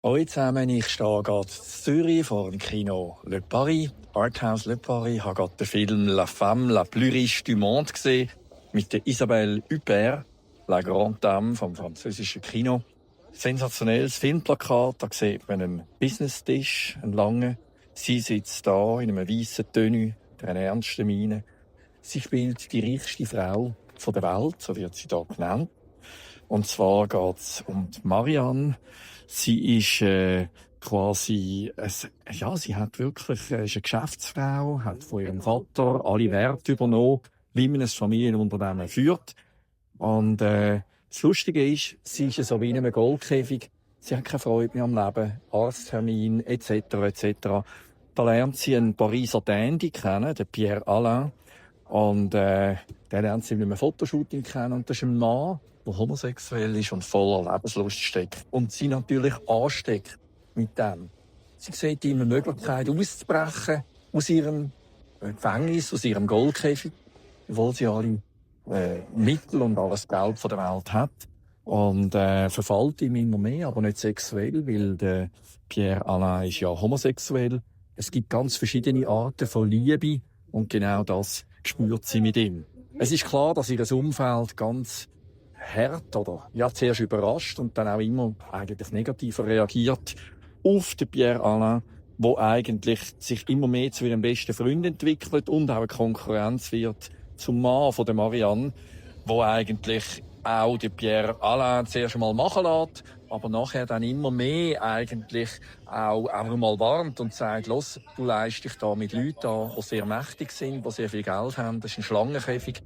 Hallo zusammen, ich stehe gerade in Zürich vor dem Kino Le Paris, Arthouse Le Paris. Ich habe gerade den Film La Femme la plus riche du monde gesehen, mit der Isabelle Huppert, La Grande Dame vom französischen Kino. Sensationelles Filmplakat, da sieht man einen Business-Tisch, einen langen. Sie sitzt da in einem weißen Tenue, mit einer ernsten Miene. Sie spielt die reichste Frau der Welt, so wird sie da genannt. Und zwar geht's um die Marianne. Sie ist quasi, sie hat wirklich, ist eine Geschäftsfrau, hat von ihrem Vater alle Werte übernommen, wie man ein Familienunternehmen führt. Und das Lustige ist, sie ist so wie in einem Goldkäfig. Sie hat keine Freude mehr am Leben, Arzttermin etc. etc. Da lernt sie einen Pariser Dandy kennen, den Pierre Alain. Und den lernt sie in einem Fotoshooting kennen. Und das ist ein Mann, der homosexuell ist und voller Lebenslust steckt. Und sie natürlich ansteckt mit dem. Sie sieht immer die Möglichkeit, auszubrechen aus ihrem Gefängnis, aus ihrem Goldkäfig, obwohl sie alle Mittel und alles Geld von der Welt hat. Und verfällt ihm immer mehr, aber nicht sexuell, weil der Pierre Alain ist ja homosexuell. Es gibt ganz verschiedene Arten von Liebe und genau das spürt sie mit ihm. Es ist klar, dass ihr Umfeld ganz hart oder zuerst überrascht und dann auch immer eigentlich negativer reagiert auf den Pierre Alain, wo eigentlich sich immer mehr zu ihrem besten Freund entwickelt und auch eine Konkurrenz wird zum Mann von der Marianne, wo eigentlich auch den Pierre Alain zuerst einmal machen lässt, aber nachher dann immer mehr eigentlich auch mal warnt und sagt, los, du leist dich da mit Leuten an, die sehr mächtig sind, die sehr viel Geld haben, das ist ein Schlangenkäfig.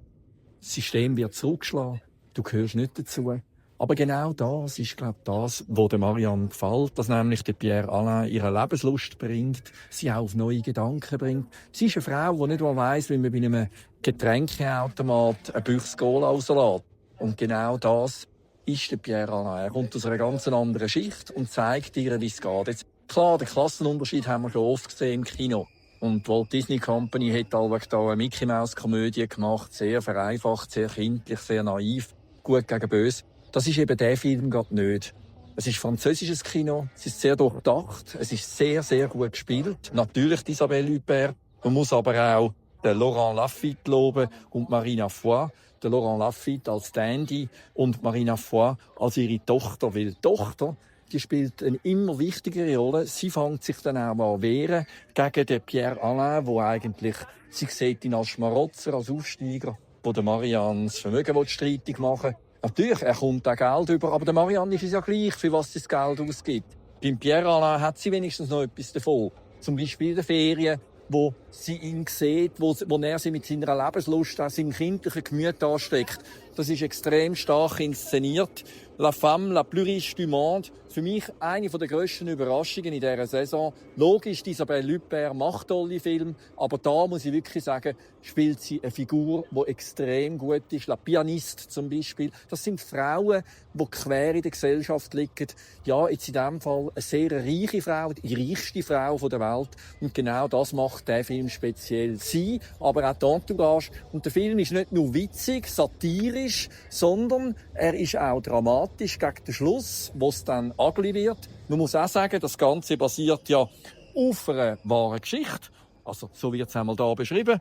Das System wird zurückgeschlagen, du gehörst nicht dazu. Aber genau das ist, glaube ich, das, was der Marianne gefällt, dass nämlich der Pierre Alain ihre Lebenslust bringt, sie auch auf neue Gedanken bringt. Sie ist eine Frau, die nicht mal weiss, wie man bei einem Getränkeautomat eine Büchse Cola rauslässt. Und genau das ist der Pierre Alain. Er kommt aus einer ganz anderen Schicht und zeigt ihr, wie es geht. Jetzt, klar, den Klassenunterschied haben wir schon oft gesehen im Kino. Und die Walt Disney Company hat da eine Mickey-Maus-Komödie gemacht, sehr vereinfacht, sehr kindlich, sehr naiv, gut gegen böse. Das ist eben der Film gerade nicht. Es ist französisches Kino, es ist sehr durchdacht, es ist sehr, sehr gut gespielt. Natürlich die Isabelle Huppert. Man muss aber auch den Laurent Lafitte loben und Marina Foy. Der Laurent Lafitte als Dandy und Marina Foy als ihre Tochter. Weil die Tochter, die spielt eine immer wichtigere Rolle. Sie fängt sich dann auch an wehren gegen den Pierre Alain, wo eigentlich, sie sieht ihn als Schmarotzer, als Aufsteiger, wo der Marianne das Vermögen streitig machen will. Natürlich, er kommt auch Geld über, aber der Marianne ist es ja gleich, für was sie das Geld ausgibt. Beim Pierre Alain hat sie wenigstens noch etwas davon. Zum Beispiel in den Ferien, wo sie ihn sieht, wo er sie mit seiner Lebenslust, auch seinem kindlichen Gemüt ansteckt. Das ist extrem stark inszeniert. La Femme la plus riche du monde. Für mich eine der grössten Überraschungen in dieser Saison. Logisch, Isabelle Huppert macht tolle Filme, aber da muss ich wirklich sagen, spielt sie eine Figur, die extrem gut ist. La Pianiste zum Beispiel. Das sind Frauen, die quer in der Gesellschaft liegen. Ja, jetzt in diesem Fall eine sehr reiche Frau, die reichste Frau der Welt. Und genau das macht der Film speziell. Sie, aber auch die Entourage. Und der Film ist nicht nur witzig, satirisch, sondern er ist auch dramatisch gegen den Schluss, wo es dann ugly wird. Man muss auch sagen, das Ganze basiert ja auf einer wahren Geschichte. Also, so wird es einmal da beschrieben.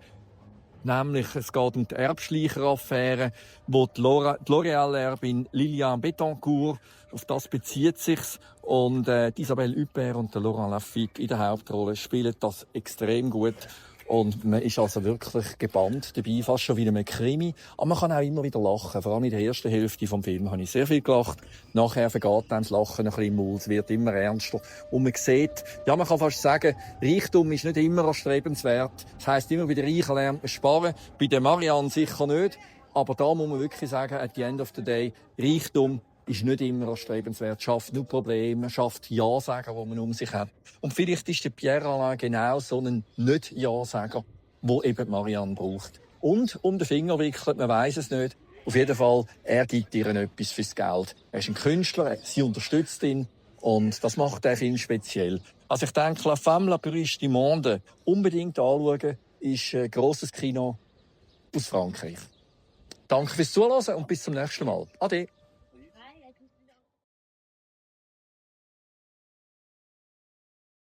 Nämlich, es geht um die Erbschleicher-Affäre, wo die L'Oréal-Erbin Liliane Bettencourt, auf das bezieht sich's. Und die Isabelle Huppert und der Laurent Lafitte in der Hauptrolle spielen das extrem gut. Und man ist also wirklich gebannt dabei, fast schon wie in einem Krimi. Aber man kann auch immer wieder lachen. Vor allem in der ersten Hälfte des Films habe ich sehr viel gelacht. Nachher vergeht dann das Lachen ein bisschen im Maul. Es wird immer ernster. Und man sieht, ja, man kann fast sagen, Reichtum ist nicht immer erstrebenswert. Das heisst, immer bei den Reichen lernt man sparen. Bei der Marianne sicher nicht. Aber da muss man wirklich sagen, at the end of the day, Reichtum ist nicht immer erstrebenswert, schafft nur Probleme, schafft Ja-Sager, die man um sich hat. Und vielleicht ist der Pierre Alain genau so ein Nicht-Ja-Sager, wo eben Marianne braucht. Und um den Finger wickelt, man weiss es nicht. Auf jeden Fall, er gibt ihr etwas fürs Geld. Er ist ein Künstler, sie unterstützt ihn und das macht den Film speziell. Also ich denke, La Femme la plus riche du monde unbedingt anschauen, ist ein grosses Kino aus Frankreich. Danke fürs Zuhören und bis zum nächsten Mal. Ade.